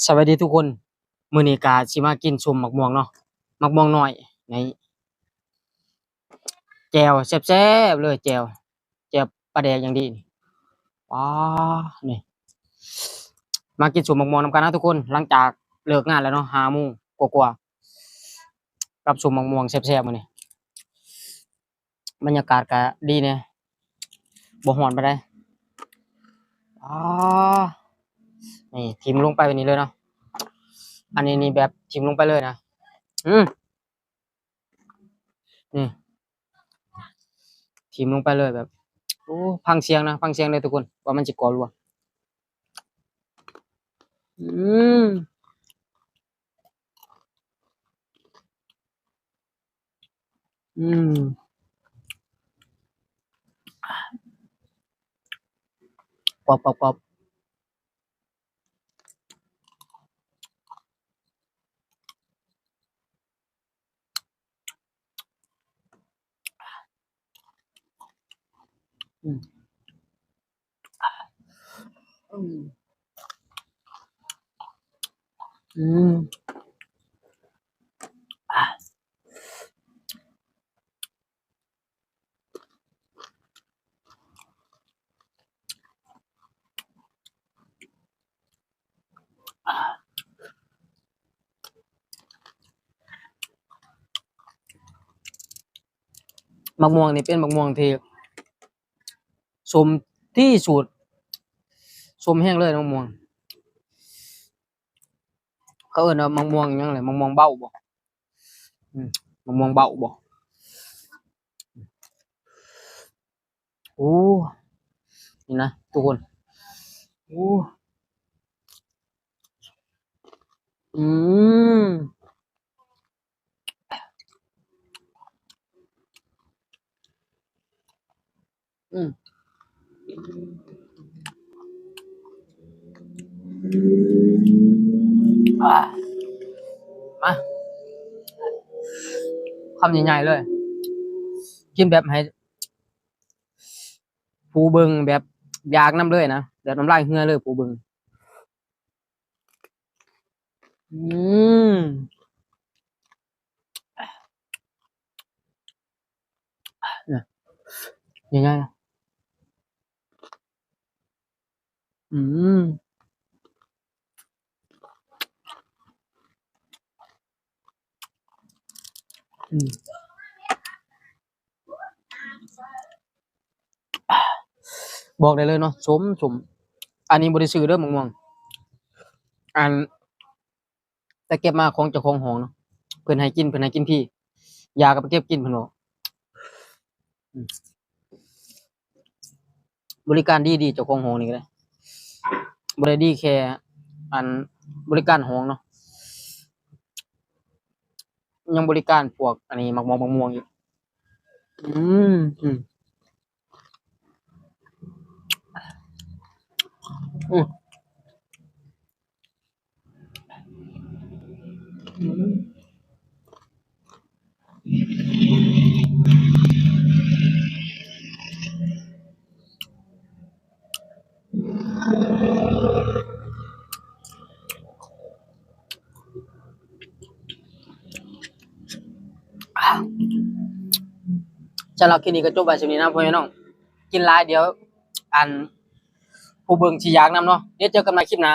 ສະບາຍດີທຸກຄົນ, ມື້ນີ້ກະຊິມາກິນສົ້ມໝາກມ່ວງເນາະ, ໝາກມ່ວງນ້ອຍນີ້ ແຈ່ວແຊບໆເລີຍ, ແຈ່ວ ແຈ່ວປາແດກຢ່າງດີນີ້. ວ້າ ນີ້ ມາກິນສົ້ມໝາກມ່ວງນຳກັນນະທຸກຄົນ, ຫຼັງຈາກເລີກງານແລ້ວເນາະ, ຫ້າໂມງກວ່າໆ ກັບສົ້ມໝາກມ່ວງແຊບໆມື້ນີ້. ບັນຍາກາດກະດີແດ່, ບໍ່ຮ້ອນປານໃດ. ອາ ນີ້ ຖິ້ມລົງໄປແບບນີ້ເລີຍເນາະ, ອັນນີ້ນີ້ແບບຖິ້ມລົງໄປເລີຍນະ. ອືມ ນີ້ ຖິ້ມລົງໄປເລີຍແບບ ໂອ້ ຟັງສຽງນະ, ຟັງສຽງເດີທຸກຄົນ ວ່າມັນຊິກໍລົວງ. ອືມ ອືມ ກອບ ກອບ ກອບ. ອືມ ອືມ ອືມ. ໝາກມ່ວງນີ້ເປັນໝາກມ່ວງທີ່ສົ້ມທີ່ສຸດ, ສົ້ມແຮງເລີຍໝາກມ່ວງ. ເຂົາເອີ້ນວ່າໝາກມ່ວງຫຍັງແຫຼະ, ໝາກມ່ວງເບົາບໍ? ອືມ ໝາກມ່ວງເບົາບໍ? ໂອ້ ນີ້ນະທຸກຄົນ, ໂອ້ ອືມ ອືມ ອາ ມາ ຄຳໃຫຍ່ໆເລີຍ, ກິນແບບໃຫ້ຜູ້ເບິ່ງແບບຢາກນຳເລີຍນະ, ແບບນ້ຳລາຍເຮືອເລີຍຜູ້ເບິ່ງ. ອືມ ນີ້ ງ່າຍໆ ອືມ ອືມ ບອກໄດ້ເລີຍເນາະ ສົ້ມໆ. ອັນນີ້ບໍ່ໄດ້ຊື້ເດີໝາກມ່ວງ, ອັນ ແຕ່ເກັບມາຂອງເຈົ້າຂອງຫ້ອງເນາະ, ເພິ່ນໃຫ້ກິນ ເພິ່ນໃຫ້ກິນຟຣີ, ຢາກໍໄປເກັບກິນເພິ່ນບອກ. ອືມ ບໍລິການດີໆ ເຈົ້າຂອງຫ້ອງນີ້ກໍໄດ້, ບໍ່ໄດ້ດີແຄ່ອັນບໍລິການຫ້ອງເນາະ, ຍັງບໍລິການພວກອັນນີ້ ໝາກມ່ວງ ໝາກມ່ວງອີກ. ອືມ ອືມ ອືມ ອືມ ສຳລັບຄລິບນີ້ກໍຈົບໄວ້ສ່ຳນີ້ນະພໍ່ແມ່ພີ່ນ້ອງ, ກິນຫຼາຍດຽວອັນຜູ້ເບິ່ງຊິຢາກນຳເນາະ. ດຽວເຈີກັນໃໝ່ຄລິບໜ້າ,